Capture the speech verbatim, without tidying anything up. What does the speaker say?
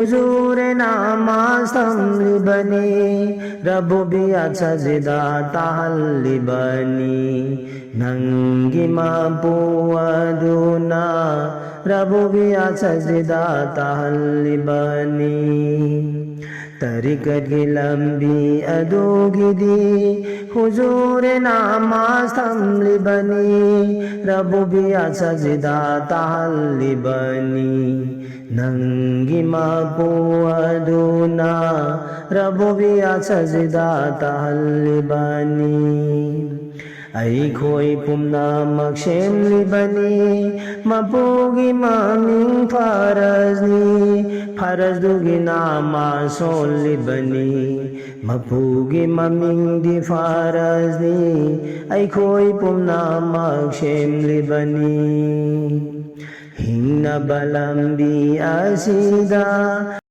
ꯍꯨꯖꯨꯔꯦ ꯅꯃꯥꯖ ꯊꯝꯂꯤꯕꯅꯤ, ꯔꯕꯨꯕꯤꯌꯥꯠ ꯁꯖꯤꯗꯥ ꯇꯥꯍꯜꯂꯤꯕꯅꯤ꯫ ꯅꯪꯒꯤ ꯃꯄꯨ ꯑꯗꯨꯅ ꯔꯕꯨꯕꯤꯌꯥꯠ ꯁꯖꯤꯗꯥ ꯇꯥꯍꯜꯂꯤꯕꯅꯤ꯫ ꯇꯔꯤꯀꯠꯀꯤ ꯂꯝꯕꯤ ꯑꯗꯨꯒꯤꯗꯤ ꯍꯨꯖꯨꯔꯦ ꯅꯃꯥꯖ ꯊꯝꯂꯤꯕꯅꯤ, ꯔꯕꯨꯕꯤꯌꯥꯠ ꯁꯖꯤꯗꯥ ꯇꯥꯍꯜꯂꯤꯕꯅꯤ꯫ ꯅꯪꯒꯤ ꯃꯄꯨ ꯑꯗꯨꯅ ꯔꯕꯨꯕꯤꯌꯥꯠ ꯁꯖꯤꯗꯥ ꯇꯥꯍꯜꯂꯤꯕꯅꯤ꯫ ꯑꯩꯈꯣꯏ ꯄꯨꯝꯅꯃꯛ ꯁꯦꯝꯂꯤꯕꯅꯤ, ꯃꯄꯨꯒꯤ ꯃꯃꯤꯡ ꯐꯔꯖꯅꯤ, ꯐꯔꯖꯗꯨꯒꯤ ꯅꯃꯥꯖ ꯁꯣꯜꯂꯤꯕꯅꯤ꯫ ꯃꯄꯨꯒꯤ ꯃꯃꯤꯡꯗꯤ ꯐꯔꯖꯅꯤ, ꯑꯩꯈꯣꯏ ꯄꯨꯝꯅꯃꯛ ꯁꯦꯝꯂꯤꯕꯅꯤ꯫ ꯍꯤꯡꯅꯕ ꯂꯝꯕꯤ ꯑꯁꯤꯗ